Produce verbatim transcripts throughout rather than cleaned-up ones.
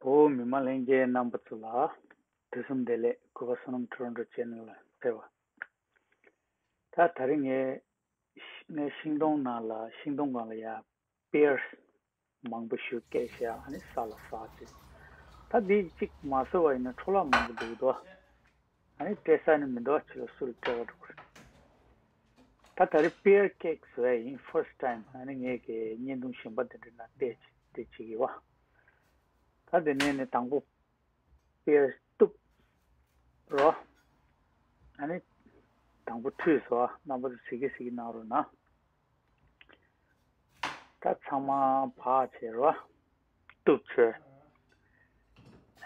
འོ། མི་མང་ལྷན་རྒྱས་རྣམ་པ་ཚོ་ལ་དུས་གསུམ་བདེ་ལེགས། གུས་པ་བསོད་ནམས་ཊོ་རོན་ཊོ་ཆེ་ནལ་ལ་ཕེབས་པ། ད་ད་རིང་ངས་ངའི་ཤིང་སྡོང་ནང་ལ་ཤིང་སྡོང་སྒང་ལ་ཡ་པེར་མང་པོ་ཞིག་སྐྱེས་ཤག་ཨ་ནི་ས་ལ་ཟགས་ཏེ། ད་འདི་གཅིག་མ་ཟོས་པ་ཡིན་ན་འཕྲོ་བརླག་མང་པོ་འདུག་དོ། ཨ་ནི་སྤྲད་ས་ནི་མི་འདུག་ཕྱི་ལ་སུ་ལ་སྤྲད་པ་འགྲོ་གི་རེད། ད་ད་རེས་པེར་ཀེག་བཟོ་ཡ་ཡིན། ཕར་སི་ཊི་ཊའིམ། ཨ་ནི་ངས་ཀྱི་བརྙན་ཐུང་གཞན་པ་དེ་འདྲ་ནང་བལྟས་བྱས་དེ་བྱེད་ཀྱི་ཡོད། ད་དེ་ནས་ནི་དང་པོ་པེར་གཏུབ་རོ། ཨ་ནི་དང་པོ་འཁྲུས་སོ། རྣམ་པ་ཚོ་གཟིགས་ཀྱི་གཟིགས་ཀྱི་གནང་རོགས་གནང་། ད་ཚང་མ་ཕར་བྱེད་རོ། གཏུབ་བྱས།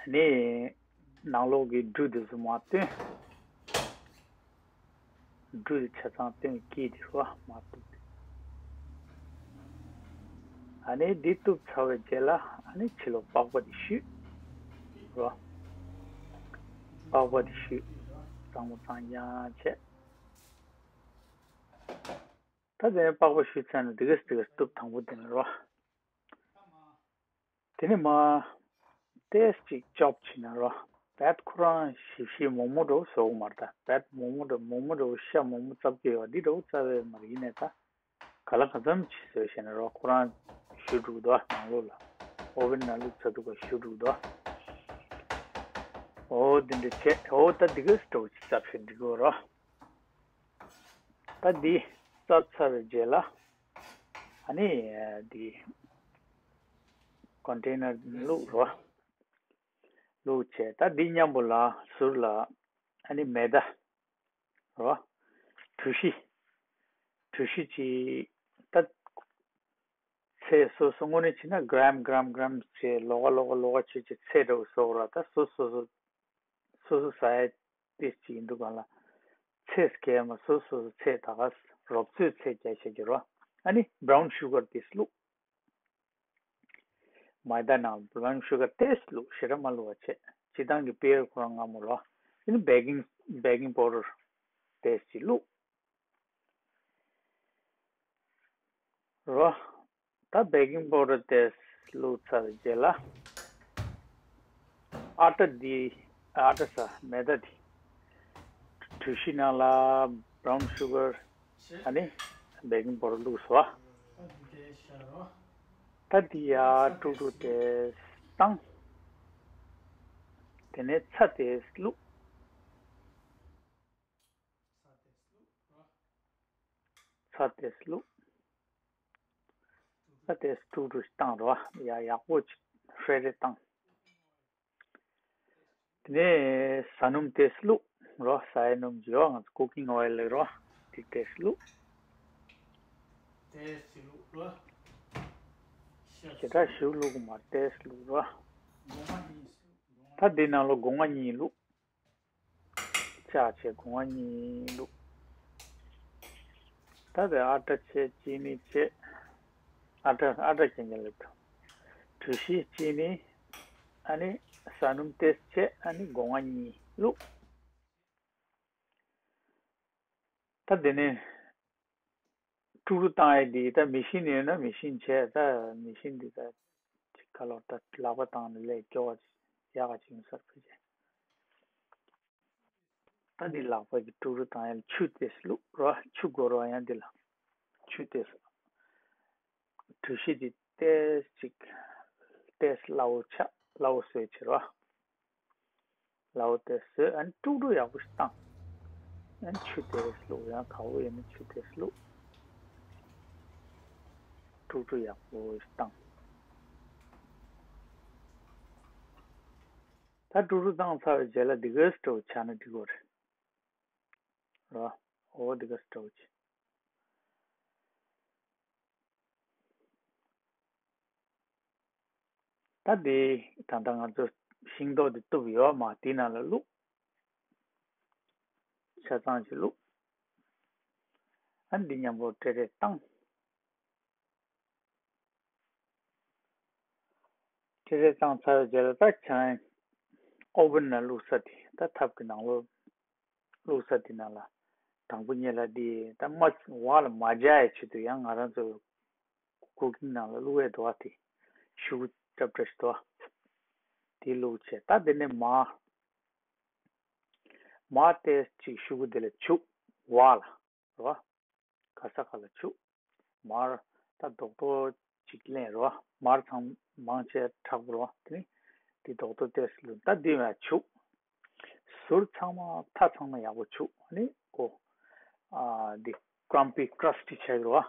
ཨ་ནི་ནང་ལོགས་ཀྱི་འབྲུ་དེ་ཚོ་མར་བཏོན། འབྲུ་དེ་ཆ་ཚང་བཏོན། དཀྱིལ་དེ་རོ་མར་གཏུབ་སྟེ། ཨ་ནི་འདི་གཏུབ་ཚར་བའི་རྗེས་ལ་ཨ་ནི་ཕྱི་ལོགས་པགས་པ་དེ་བཤུས་རོ། པགས་པ་དེ་བཤུས། གཙང་མ་གཙང་རྐྱང་བྱས། ད་དེ་ནས་པགས་པ་བཤུས་ཚར་ནས་འདི་གས་འདི་གས་གཏུབ། དང་པོ་དེ་ནས་རོ། དེ་ནས་མར་ཏོག་ཙམ་ཅིག་ཅོབ་བྱས་ན་རོ། བད་ཁོ་རང་ཞིབ་ཞིབ་མོག་མོག་འདྲ་བོ་བཟོ་གི་མ་རེད། ད་བད་མོག་མོག་འདྲ་མོག་མོག་འདྲ་བོ་ཤ་མོག་མོག་བཙབ་ཀྱི་ཡོད། འདི་འདྲ་བོ་བཙབ་ཡས་མ་རེད། ཡིན་ནའི་ད་ག་ལ་ག་ཙམ་ཅིག་བཟོས་བྱས་ན་རོ། ཁོ་རང་བཞུ་འགྲོ་གི་འདུག་ནང་ལོགས་ལ་ཨོ་ཝེན་ནང་བླུགས་ཚར་དུས་ག་བཞུ་འགྲོ་གི་འདུག་འོ་འདི་འདྲ་བྱས། འོ་ད་འདི་གས་འདྲ་བོ་ཅིག་བཙབ་བྱས་འགྲིག་གི་རོ། ད་འདི་བཙབ་ཚར་བའི་རྗེས་ལ་ཨ་ནི་འདི་ཀོན་ཊེ་ནར་བླུགས་རོ། བླུགས་བྱས། ད་འདི་མཉམ་པོ་ལ་ཟུར་ལ་ཨ་ནི་མེ་ད་རོ། གྲོ་ཞིབ། གྲོ་ཞིབ་ཅིག་ད་ཚད་སོ་སོ་དངོས་གནས་བྱས་ན་གྲམ་གྲམ་གྲམ་བྱས། ལོ་ག་ལོ་ག་ལོ་ག་བྱས་བྱས་ཚད་འདྲ་བོ་བཟོ་དགོས་ར། ད་སོ་སོ་སོ་སོ་སོ་ཟ་ཡ་ཏོག་ཙམ་ཅིག་ཡིན་དུས་གང་ལ་ཚད་གས་མ་སོ་སོ་སོ་ཚད་ད་ག་རོབ་ཚོད་ཚད་རྒྱག་བྱེད་ཀྱི་རོ། ཨ་ནི་བྷ་རའུན་ཤུ་གར་ཏོག་ཙམ་བླུགས། མེ་ད་ནང་བྷ་རའུན་ཤུ་གར་ཏོག་ཙམ་བླུགས། ཞེ་དྲག་མ་བླུགས་པ་བྱས། སྤྱིར་བཏང་གི་པེར་ཁོ་རང་མངར་མོ་རོ། ཨ་ནི་བེ་ཀིང་བེ་ཀིང་པའུ་ཌར་ཏོག་ཙམ་བླུགས་རོ། ད་བེ་ཀིང་པའུ་ཌར་ཏོག་ཙམ་བླུགས་ཚར་བའི་རྗེས་ལ་ཨ་ཊ་འདི། ཨ་ཊ་ས་མེ་ད་འདི། གྲོ་ཞིབ་ནང་ལ་བྷ་རའུན་ཤུ་གར་ཨ་ནི་བེ་ཀིང་པའུ་ཌར་བླུགས་སོ། ད་འདི་ཡར་དཀྲུག་དཀྲུག་ཏོག་ཙམ་བཏང་། དེ་ནས་ཚྭ་ཏོག་ཙམ་བླུགས། ཚྭ་ཏོག་ཙམ་བླུགས། ཚྭ་ཏོག་ཙམ་དཀྲུག་དཀྲུག་བཏང་རོ། ཡ་ཡག་པོ་ཅིག་ཧྲེ་རེ་བཏང་། དེ་ནས་ཟ་སྣུམ་ཏོག་ཙམ་བླུགས་རོ། ཟ་ཡའི་སྣུམ་ཅིག་ཡོད། ང་ཚོ་ཀུ་ཀིང་ཨོའི་ལ་རོ། དེ་ཏོག་ཙམ་བླུགས། ཞེ་དྲག་ཞིག་བླུགས་མ། ཏོག་ཙམ་བླུགས་རོ། ད་འདི་ནང་ལ་སྒོ་ང་གཉིས་བླུགས། ཆག་བྱས་སྒོ་ང་གཉིས་བླུགས། ད་དེ་ཨ་ཊ་བྱས། ཅི་ནི་བྱས། ཨ་ཊ་ཨ་ཊ་རྐྱང་རྐྱང་བླུགས། གྲོ་ཞིབ། ཅི་ནི། ཨ་ནི་ཟ་སྣུམ་ཏོག་ཙམ་བྱས། ཨ་ནི་སྒོ་ང་གཉིས་བླུགས། ད་དེ་ནས་དཀྲུག་དཀྲུག་བཏང་ཡས་འདི་ད་མེ་ཤིན་ཡོད་ན་མེ་ཤིན་བྱས། ད་མེ་ཤིན་འདི་ད་ཅིག་ག་ལོར་ད་ལག་པ་བཏང་ནས་ལས་སྐྱོ་བ་ཅིག་ཡག་ག་ཅིག་ཡིན་ས་རེད་ཕལ་ཆེར། ད་འདི་ལག་པ་གི་དཀྲུག་དཀྲུག་བཏང་ཡས་ཆུ་ཏོག་ཙམ་བླུགས་རོ། ཆུ་དགོས་རོ། ཡང་འདི་ལ་ཆུ་ཏོག་ཙམ། གྲོ་ཞིབ་འདི་ཏོག་ཙམ་ཅིག་ཏོག་ཙམ་སླ་བོ་ཆགས། སླ་བོ་བཟོས་བྱས་རོ། སླ་བོ་ཏོག་ཙམ་བཟོས། ཨ་ནི་དཀྲུག་དཀྲུག་ཡག་པོ་ཞིག་བཏང་། ཨ་ནི་ཆུ་ཏོག་ཙམ་བླུགས། ཡང་དག་པོ་ཡིན་ན་ཆུ་ཏོག་ཙམ་བླུགས། དཀྲུག་དཀྲུག་ཡག་པོ་ཞིག་བཏང་། ད་དཀྲུག་དཀྲུག་བཏང་ཚར་བའི་རྗེས་ལ་འདི་གས་འདྲ་བོ་ཆགས་ན་འགྲིག་གི་རེད་རོ། འོ་འདི་གས་འདྲ་བོ་ཅིག་ད་འདི་ད་ལྟ་ང་ཚོ་ཤིང་ཏོག་འདི་གཏུབ་ཡོད་མ། དེའི་ནང་ལ་བླུགས། ཆ་ཚང་ཅིག་བླུགས། ཨ་འདི་མཉམ་པོ་ཧྲེ་རེ་བཏང་། ཧྲེ་རེ་བཏང་ཚར་བའི་རྗེས་ལ་ད་ཆང་ཨོ་ཝེན་ནང་བླུགས་ས་དེ། ད་ཐབ་ཀྱི་ནང་ལོགས་བླུགས་ས་དེ་ནང་ལ། དང་པོ་ཉིད་ལ་འདི་ད་མ་འོག་ལ་མ་འཇགས་ཡའི་ཆེད་དུ་ཡང་ང་རང་ཚོ་ཀུ་ཀིང་ནང་ལ་བླུགས་ཡས་འདུག་བ། དེ་ཤུ་གུ་ཏྲབ་ཏྲབ་ཞིག་འདུག་བ། འདི་བླུགས་བྱས། ད་འདི་ནས་མར། མར་ཏོག་ཙམ་ཅིག་ཤོག་གུ་འདི་ལ་བྱུག། འོག་ལ། རེད་བ། ག་ས་ག་ལ་བྱུག། མར་ད་རྡོག་རྡོག་ཅིག་ལེན། རེད་བ། མར་ཚང་མང་ཆེ་མཁྲེགས་པོ་རེད་བ། དེ་ནས་འདི་རྡོག་རྡོག་ཏོག་ཙམ་བླུགས། ད་འདི་ནས་བྱུག། ཟུར་ཚང་མ་མཐའ་ཚང་མ་ཡག་པོ་བྱུག། ཨ་ནི་ཨོ། ཨ། འདི་ཀྲམ་པི་ཀྲས་ཊི་ཆགས་ཀྱི་རེད་བ།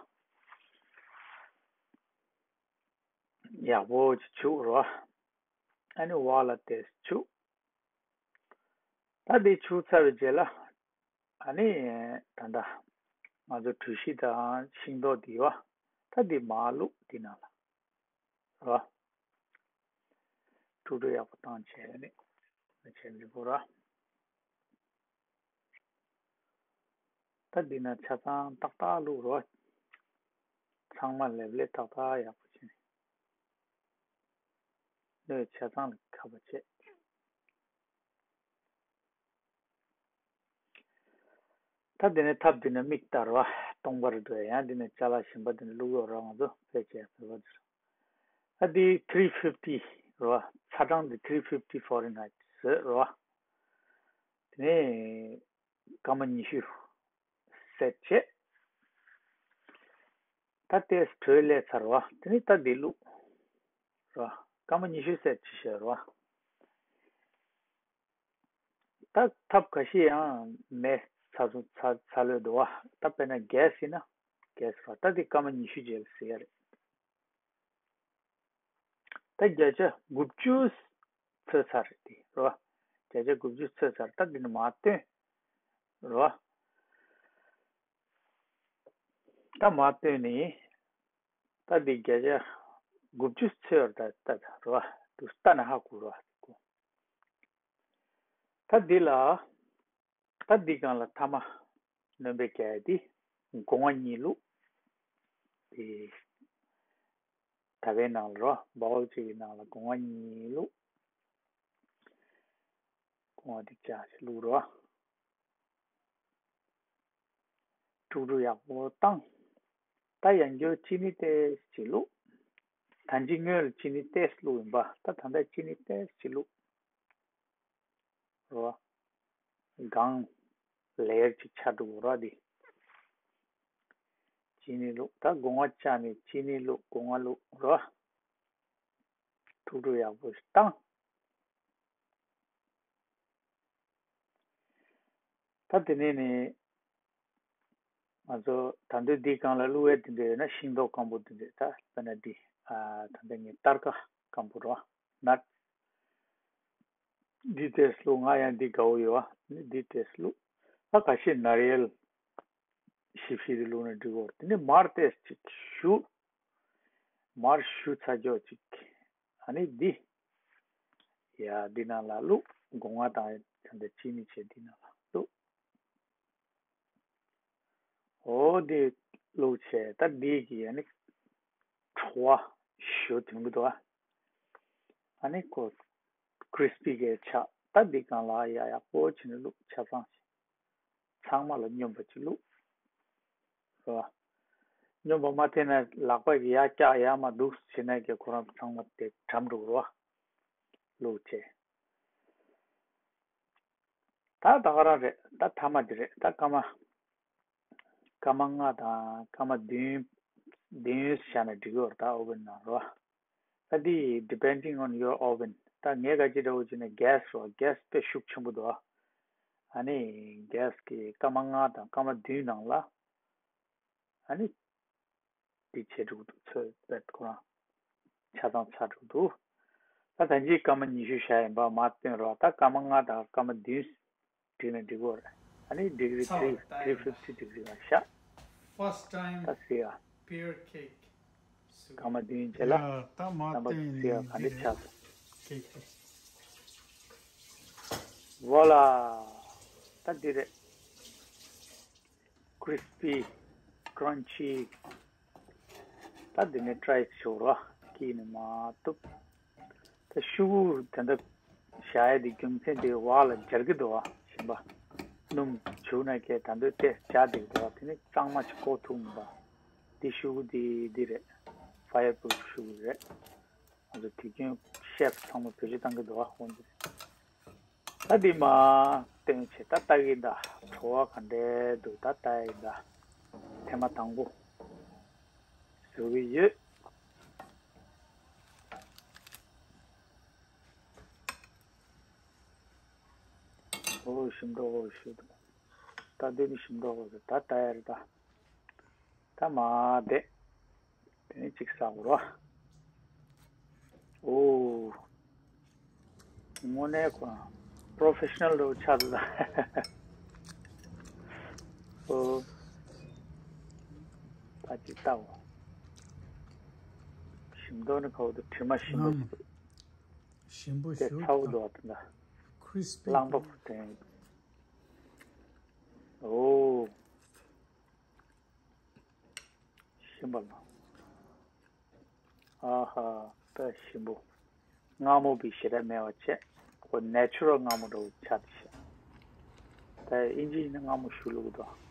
ཡག་པོ་ཅིག་བྱུག། རེད་བ། ཨ་ནི་འོག་ལ་ཏོག་ཙམ་བྱུག། ད་འདི་བྱུག་ཚར་བའི་རྗེས་ལ། ཨ་ནི་ད་ལྟ་ང་ཚོ་གྲོ་ཞིབ་དང་ཤིང་ཏོག་འདི་བ། ད་འདི་མར་བླུགས། འདི་ནང་ལ། རེད་བ། དཀྲུག་དཀྲུག་ཡག་པོ་བཏང་བྱས་ནས་བྱས་འདི་བོ་ར། ད་འདི་ནང་ཆ་ཚང་ཏག་ཏག་བླུགས། རེད་བ། ཚང་མ་ལེབ་ལེབ་ཏག་ཏག་ཡག་པོ་བྱས་ནས། སྣོད་ཆ་ཚང་ལ་ཁ་བ་བྱས། ད་འདི་ནས་ཐབ་འདི་ནས་མིག་ལྟ། རེད་བ། སྟོང་པ་རེད་འདུག། ཡང་འདི་ནས་ཅ་ལག་གཞན་པ་འདི་ནས་བླུགས་ཡོད་ར། ང་ཚོ་ཕལ་ཆེར་བོད་པ་འདི་རེད། ད་འདི་three fifty་རེད་བ། ཚ་གྲང་འདི་three fifty Fahrenheit་ཟེར། རེད་བ། དེ་ནས་སྐར་མ་ཉི་ཤུ་སེཊ་བྱས། ད་ཏོག་ཙམ་དྲོད་སླེབས་ཚར་བ། དེ་ནས་ད་འདི་བླུགས། རེད་བ། སྐར་མ་ཉི་ཤུ་སེཊ་བྱས་བཞག། རེད་བ། ད་ཐབ་ཁ་ཤས་ཡང་མེ་ཚ་སོང་། ཚ་ཚ་ལོས་འདུག་བ། ད་དཔེར་ན་གྷེ་སི་ཡིན་ན་གྷེ་སི་རེད་བ། ད་འདི་སྐར་མ་ཉི་ཤུ་རྗེས་ལ་ཟེར་ཡ་རེད། ད་བརྒྱ་ཆ་དགུ་བཅུ་ཚོད་ཚར་རེད་དེ། རེད་བ། བརྒྱ་ཆ་དགུ་བཅུ་ཚོད་ཚར། ད་འདི་ནས་མར་བཏོན། རེད་བ། ད་མར་བཏོན་ནས། ད་འདི་བརྒྱ་ཆ་དགུ་བཅུ་ཚོད་ད་ལྟ་རེད་བ། འདུག་ལྟ་ན་ཧ་གོ་རེད་བ། ད་འདི་ལ། ད་འདི་སྒང་ལ་ཐ་མ་སྣོན་པ་རྒྱག་ཡ་འདི་སྒོ་ང་གཉིས་བླུགས། དེ་ད་བའི་ནང་ལ་རོ། བའོལ་གཅིག་གི་ནང་ལ་སྒོ་ང་གཉིས་བླུགས། སྒོ་ང་འདི་བཅག་བྱས་བླུགས་རོ། དཀྲུག་དཀྲུག་ཡག་པོ་བཏང་། ད་ཡང་བསྐྱར་ཅི་ནི་ཏོག་ཙམ་བླུགས། ད་ཅི་སྔོན་ལ་ཅི་ནི་ཏོག་ཙམ་བླུགས་ཡིན་པ། ད་ད་ལྟ་ཅི་ནི་ཏོག་ཙམ་བླུགས། རོ། སྒང་ལེ་ཡར་གཅིག་ཆགས་འགྲོ་གི་རོ་འདི། ཅི་ནི་བླུགས། ད་སྒོ་ང་བཅག་ནས་ཅི་ནི་བླུགས། སྒོ་ང་བླུགས་རོ། དཀྲུག་དཀྲུག་ཡག་པོ་ཞིག་བཏང་། ད་དེ་ནས་ནི། ང་ཚོ་ད་དུང་འདིའི་སྒང་ལ་བླུགས་ཡས་དེ་འདྲ་ཡོད་ན། ཤིང་ཏོག་སྐམ་པོ་དེ་འདྲ། ད་དཔེར་ན་འདི། ཨ། ད་ལྟ་ངས་སྟར་ཀ་སྐམ་པོ་རོ། ནཊ། འདི་ཏོག་ཙམ་བླུགས། ང་ཡང་འདི་དགའ་བོ་ཡོད་བ། ནི་འདི་ཏོག་ཙམ་བླུགས། ད་ཁ་ཤས་ནར་ཡལ་ཞིབ་ཞིབ་དེ་བླུགས་ན་འགྲིག་གོ། དེ་ནས་མར་ཏོག་ཙམ་ཅིག་བཞུ། མར་བཞུ་ཚར་ཅོག་ཅིག། ཨ་ནི་འདི། ཡ། འདི་ནང་ལ་བླུགས། སྒོ་ང་དང་ད་ལྟ་ཅི་ནི་བྱས་འདི་ནང་ལ་བླུགས། འོ་འདི་བླུགས་བྱས། ད་འདི་གི་ཨ་ནི་བྲོ་བ་ཞོ་དོན་གི་འདུག་ཨ། ཨ་ནི་ཁོ་ཀྲིས་པི་གས་ཆགས། ད་འདི་སྒང་ལ་ཡ་ཡག་པོ་བྱས་ནས་བླུགས། ཆ་ཚང་བྱས། ཚང་མ་ལ་སྙོམས་པ་ཅིག་བླུགས། རེད་བ། སྙོམས་པ་མ་ཐེབས་ན་ལག་པ་གིས་ཡར་བཀྱག་ཡར་མར་འདུག་བྱས་ན་གི་ཁོ་རང་ཚང་མ་དེ་གྲམ་འགྲོ་གི་རེད་བ། བླུགས་བྱས། ད་ད་ག་རང་རེད། ད་ཐ་མ་འདི་རེད། ད་སྐར་མ། སྐར་མ་ལྔ་དང་སྐར་མ་བདུན། བདུན་བཞག་ན་འགྲིག་གི་རེད། ད་ཨོ་ཝེན་ནང་རེད་བ། ད་འདི་depending on your oven། ད་ངས་ག་ཅི་འདྲ་བོ་བྱས་ན་གྷེ་སི་རེད་བ། གྷེ་སི་དཔེ་ཤུགས་ཆེན་པོ་འདུག་བ། ཨ་ནི་གྷེ་སི་གི་སྐར་མ་ལྔ་དང་སྐར་མ་བདུན་ནང་ལ། ཨ་ནི་འདི་བྱས་འགྲོ་གི་འདུག་ཚོད་དཔག་ཁོ་རང་ཆ་ཚང་ཚར་འགྲོ་གི་འདུག་ད་ད་ཅི་སྐར་མ་ཉི་ཤུ་བཞག་ཡིན་པ་མར་བཏོན་རོགས། ད་སྐར་མ་ལྔ་དང་སྐར་མ་བདུན་བསྒྲིགས་ན་འགྲིག་གོ་རེད། ཨ་ནི་ཌིག་རི་ཚར་བ་ཐི་རི། རེད། ད་ཡིན་ད་ཐི་རི་ཕིབ་ཊི་ཌིག་རི་ལ་བཞག First time ད་གཟིགས་ཨ། Pear cake soup. སྐར་མ་བདུན་རྗེས་ལ་ཡ། ད་མར་རྣམ་པ་བཏོན་གཟིགས་ཨ། ནས་ག་འདི་འདྲ་ཆགས་རེད། སོང་། ཁེག་ཏུ། Voila། ད་འདི་རེད། Crispy, crunchy། ད་འདི་ནས་ཊ་རའི་ཞུ་རོགས། སྐྱིད་ནས་མ་ཐུབ། ད་ཤུ་གུ་དེ་འདྲ་བཞག་ཡ་དེ་རྒྱུ་མཚན་དེ་འོག་ལ་འབྱར་གི་འདུག་བ། ཞིམ་པ། སྣུམ་བྱུག་ན་ཁྱེད་ད་འདོད་ཏེ་འབྱར་བསྡད་ཀྱི་འདུག་བ། དེ་ནི་གཙང་མ་ཅིག་བཀོག་ཐུབ་མི་འདུག་འདི་ཤུ་གུ་འདི་འདི་རེད། Fireproof ཤུ་གུ་རེད། ང་ཚོ་དུས་རྒྱུན་ཤེབ་ཚང་མ་བེད་སྤྱོད་བཏང་གི་འདུག་ཨ། ཁོང་ཚོས། ད་འདི་མ་སྟོན་བྱེད། ད་ལྟ་གི་ད་བྲོ་བ་ག་འདྲའི་འདུག་ད་ལྟ་ཡི་ད་ཐེངས་མ་དང་པོ་བཟོ་གི་ཡོད། ཨོ་ཞིམ་འདུག་ཨོ་ཞིམ་འདུག་ད་འདི་ནི་ཞིམ་འདུག་ཨོ་ད་ལྟ་ཡར་ད། ད་མ་བསྡད། དེ་ནི་གཅིག་བསགས་རོ། ཨོ། དངོས་གནས་ཁོ་པྲོ་ཕེ་ཤི་ནལ་རུ་ཆགས་འདུག་ཨོ། ད་ཅིག་ལྟའོ། ཞིམ་མདོག་ནི་ཁ་བོ་དུ་དྲི་མ་ཞིམ་པོ་ཞིག་འདུག་ཞིམ་པོ་དེ་ཞུ་ཚ་བོ་འདུག་ཨ་ད། ཁྲིས་པི་གླང་པོ་དེ། ཨོ། ཞིམ་པ་ལ། ཨ་ཧ། དཔེ་ཞིམ་པོ། མངར་མོ་བི་ཞེ་དྲག་མེད་པ་བྱས། ཁོ་ནེ་ཆུ་རལ་མངར་མོ་འདྲ་བོ་ཆགས་ཏེ་བྱས། ད་ཨིན་ཇི་ནི་མངར་མོ་ཞུ་ལུགས་དང་